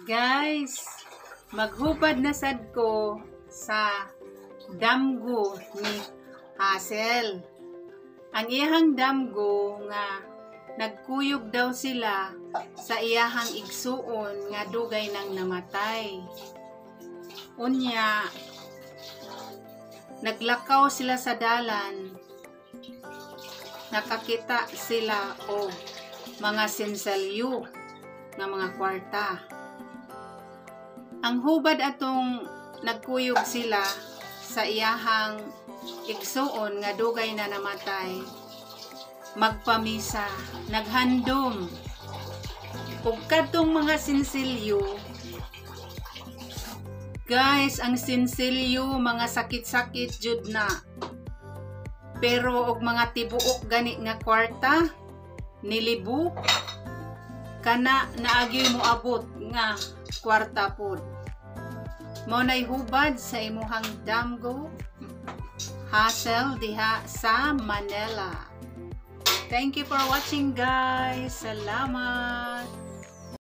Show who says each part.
Speaker 1: Guys, maghubad na sad ko sa damgo ni Hazel. Ang iyahang damgo nga nagkuyog daw sila sa iyahang igsuon nga dugay nang namatay. Unya, naglakaw sila sa dalan, nakakita sila og mga sinselyo nga mga kwarta. Ang hubad atong nagkuyog sila sa iyahang igsuon nga dugay na namatay, magpamisa, naghandom. Ug kadtong mga sinsilyo, guys, ang sinsilyo mga sakit-sakit jud na. Pero og mga tibuok gani nga kwarta, nilibo, kana naagyoy moabot nga kwarta pod. Mao nay hubad sa imuhang damgo, Hazel, diha sa Manila. Thank you for watching, guys. Salamat.